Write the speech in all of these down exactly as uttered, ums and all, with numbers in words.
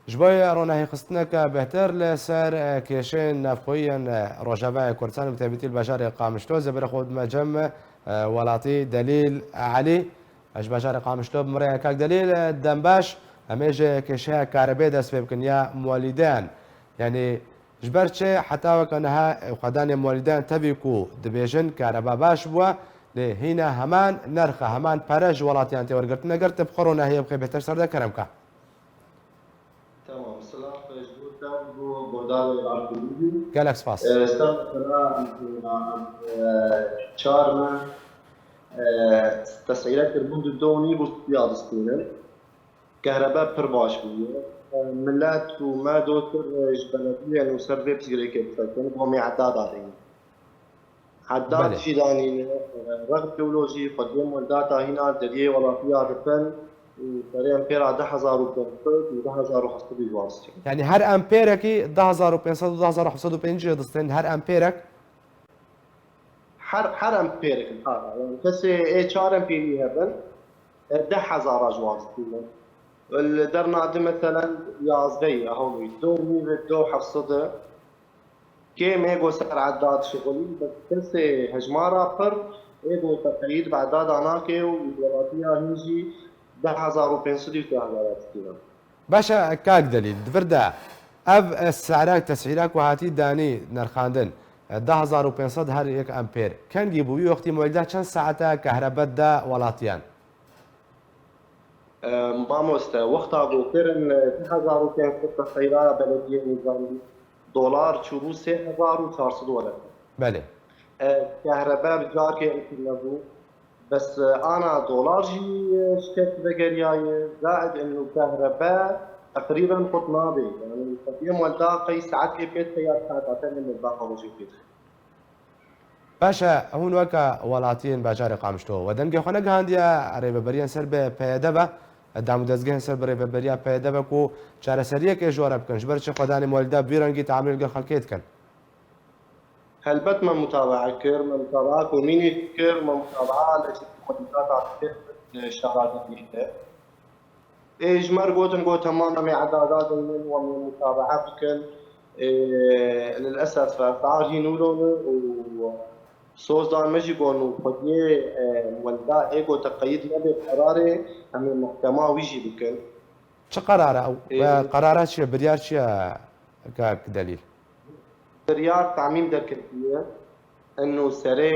Ji bo ronahîxistineke bêhtir li ser, e, kêşeyên navxweyî yên, e, Rojavayê Kurdistanê bi taybetî li bajarê Qamişlo, zêbirê xwe dime cem, e, welatî Delîl Elî. Ez ji bajarê Qamişlo bi min re ye kak Delîl, e, dem baş. Em ê ji kêşeya karebê dest pê bikin ya molîdeyan. Yanî ji ber çi heta weke niha, e, xwedanê molîdeyan tevî ku dibêjin kareba baş bûye, lê hîna heman nerxe, heman pere ji welatiyan tê wergirtin. Eger te bi xwe ronahiyê bixê bêhtir ser de kerem ka. Tamam, silav ji bo te û bo guhdarê Artûrî. Gelek spas. E, silav, silav, e, çar me, e, tesîre kirbûn di do nîv û siya distînin. Kehrebe pir baş bûye. E, milet û me dotir, e, ji belediyên û ser vê pirsgirêkê disekin, bo me edada deynin. Heddad Belê. Jî danîne, rex jeolojî, xwediyê Moldata hîna deriyê welatiya difin û serê em pêra du hezar û pênc sed û du hezar û heft sed û çar. Yanî her em pêrekî du hezar û pênc sed û du hezar û heft sed û pêncî distên, her em pêrek? Her, her em pêrek in, ha. Yanî kesê ê çar em pêlî hebin, e, du hezar ji wan distînin. Li derna di meselen yazdeh ye, hewlî, do nîv, do heft sed e. Kêm ê go ser edad şixulî, bes kesê hejmara pir ê go teqeyîd bi edada nake û welatiya hîn jî du hezar û pênc sed û du hezar dikîne. Baş e, kak Delîl, di vir de ev, e, sera tesîra ku hatî danî nerxandin, e, du hezar û pênc sed her yek empêr. Kengî bû, wî wextî molîda çend saete kehrebe da welatiyan? E, mamoste, wexta ku kirin, e, du hezar û pênc sed te seyra belediyê nizamî, dolar çûbû sê hezar û çar sed werek. Belê. E, kehrebe bi carkê em kirine bû. Bes, e, ana dolar jî, e, şikest vegeriyaye. Zaid inu kehrebe teqrîben qut nabe. Yanî, qetiyê Moldavê qey saetê pêt ya saet ate ne Moldavê rojê pêt. Baş e, hûn weke welatiyên bajarê Qamişlo we dengê xwe negihandiye rêveberiyên ser bi P Y D ve, dam û dezgehên ser bi rêveberiya P Y D ve ku çareseriyekê ji we re bikin, ji ber çi xwedanê molîda bi vî rengî teamûlê li gel xelkê dikin? Helbet me mutabaa kir, me mutabaa komînê kir, me mutabaa li şarada dîte. Ê ji me re gotin, got, temam, em ê edada deynin û em ê mutabaa bikin. Ê, lilesef, efar hîn wilo ne û soz dan me jî got û xwediyê, e, welda ê got teqeyîd nebe qerarê, em ê mehkema wî jî bikin. Çi qerar e ew? Ê, Ve qerara çi ye? Biryar çi ye, kak Delîl? Biryar tamîm derketiye. Eno serê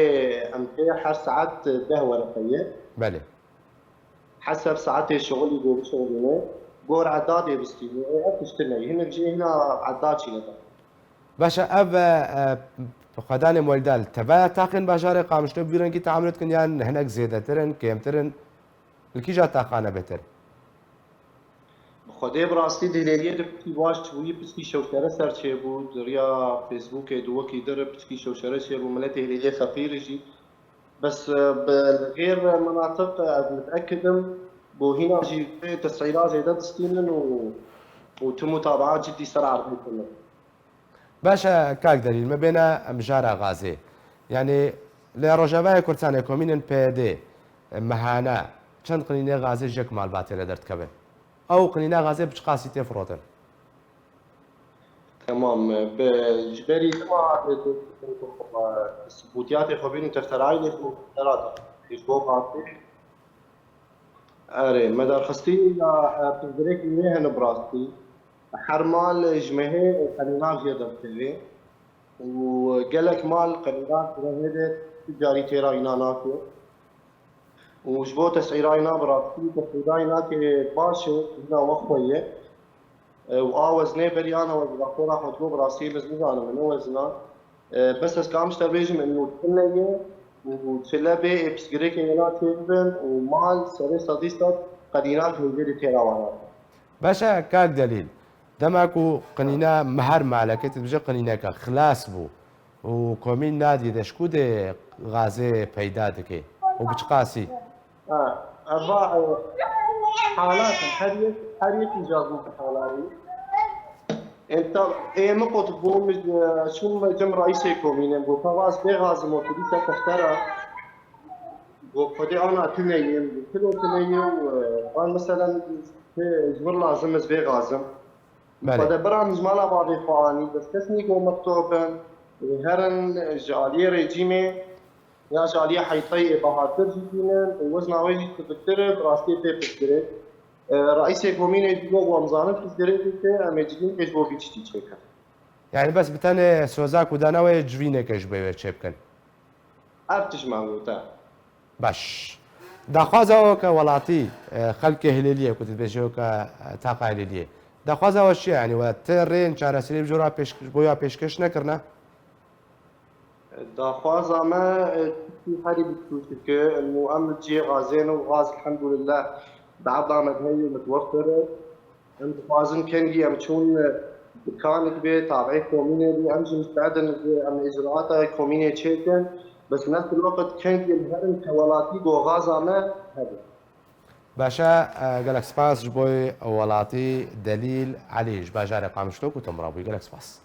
em pê her saet deh wereqe ye. Belê. Heseb saetê şixulî go bişixulîne. Gor edadê bistîne. Ê, ev tiştine ye. Hinek jî hîna edad çîne de. Baş e, ev, e, e, xwedanê molîda li tevaya taxên bajarê Qamişlo bi vî rengî teamûl dikin yan hinek zêdetir in, kêmtir in? Li kîja taxane bêtir? Bi Xwedê bi rastî di hêlêliyê de piçkî baş bûyî, piçkî şewşere ser çêbû, di riya Facebookê di wekî dir piçkî şewşere çêbû, miletê hêlêliyê feqîr jî. Bes, e, bi li xêr menatiq, e, ez miteekid im, bo hîna jî vê tesîra zêde distînin û, û tu mutabaa cidî ser erdê kirin. Baş e, kak Delîl, me bêne mijara gazê. Yanî li Rojavayê Kurdistanê komînên P Y D mehane çend qinînê gazê ji yek malbatê re derdikevin? Ew qinîna gazê bi çiqasî tê firotin? Temam. Bi, ji berî dima, e, subûtiyatê xwe bîn û tefterayînê ku dera de ji bo gazê. Erê, me derxistî ya, e, pirsgirêkî nê hene bi rastî. Her mal ji mehê qenîna jê derdikeve û gelek mal qenîna ji mehê de tu carî têra îna nake. Û ji bo tesîra îna bi rastî, tesîra îna ke baş e, hîna wexwe ye. E, û a weznê berî ana wezna xora xwe ji bo bi rastî min nizanim ne wezna. E, bes ez kam ji te bêjim, eno tune ye û çile bê ê pirsgirêkê wela çêbibin û mal serê sedî sed qedîna ji hêvê de têra wana. Baş e, kak Delîl, dema ku qinîna me her malekê tu dibêje qinîneke xilas bû û komîn nadî de ji ku dê gazê peyda dike û bi çiqasî? Ha, eva, e, halat in. Her yek, her yek îcazî halarî. Enta, ê min got, bû min, e, çûm cem reîsê komînê, got, pevaz bê gazim û tu dîsa teftera. Got, Xwedê ana tune yê, got, kilo tune yê û, e, van meselen, te, ji vir lazim ez bê gazim. Belê. Xwedebira min ji mala bavê xwe anî, bes kes nî ku mextop in, ê herin ji aliyê rejîmê ya ji aliyê heyteyê bahartir jî tînin û wezna wê jî kuviktir e, bi rastiyê tê pirsgirêk. E, Reîsê komînê jî got, em zanin pirsgirêk dike, em ê civînekê ji bo vî tiştî çêkin. Yani bes bi tenê sozak û dana wê civîneke ji bo wê çêbikin. Ev tişt me gote. Baş. Daxwaza we ke welatî, e, xelkê Hilêliyê, ku tu dibêjî we ke, e, taqa Hilêliyê. Daxwaza we çi ye? Yani we ti rêyên çareserî ji bo ya pêş-, ji bo ya pêşkêş nekirine? Daxwaza me, e, tiştî herî biçûk e, û em li cihê gazê ne û gaz elhamdulillah bi eda me heye, mutwefir e. Em dixwazin kengî em çûn, e, dikanek bê, tabiê komînê bê, em jî mustedin em îcraata komînê çêkin. Bes nefs el weqt kengî em herin ke welatî go gaza me hebe. Baş e, e, gelek spas ji bo welatî Delîl Elî ji bajarê Qamişlo ku tu min re bûyî. Gelek spas.